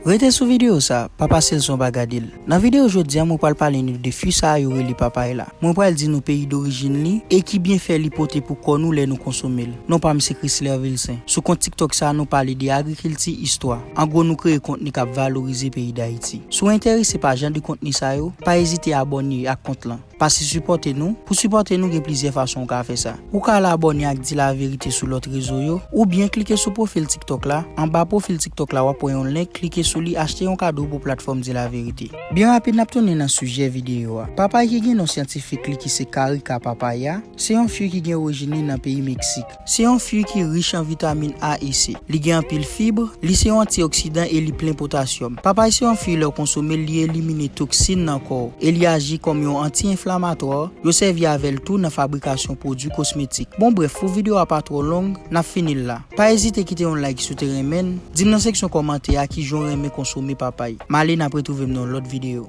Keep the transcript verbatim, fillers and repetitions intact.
Rete sou videyo sa, pa pase l san w pa gade l. Nan videyo jodi a, mwen pral pale nou de fwi sa a yo rele papay la. Mwen pral di nou peyi dorijin li e ki byenfè li pote pou kò nou lè nou konsome l. Non pa m se Chrysler Vilcin. Sou kont TikTok sa a, nou pale de agrikilti, istwa. An gwo, nou kreye kontni k ap valorize peyi Dayiti. Si w enterese pa jan de kontni sa yo, pa ezite abòne ak kont lan. Pase sipòte nou. Pou sipòte nou, gen plizyè fason w ka fè sa. Ou ka al abòne ak Di Laverite sou lòt rezo yo, oubyen klike sou pwofil TikTok la. Anba pwofil TikTok la, w ap wè yon link, klike sou li, achte yon kado pou platfòm Di Laverite. Byen rapid, n ap tounen nan sijè videyo a. Papay ki gen non syantifik li ki se Carica papaya, se yon fwi ki gen orijin li nan peyi Meksik. Se yon fwi ki rich an vitamin A e C. Li gen anpil fib, li se yon antioksidan e li plen potasyòm. Papay se yon fwi lè w konsome l, li elimine toksin nan kò w e li aji kòm yon anti-enflamatwa. Yo sèvi avè l tou nan fabrikasyon pwodui kosmetik. Bon, brèf, pou videyo a pa twò long, n ap fini l la. Pa ezite kite yon like si w te renmen l, di m nan seksyon kòmantè a kijan w renmen konsome papay. M ale, n ap retwouve m nan yon lòt videyo.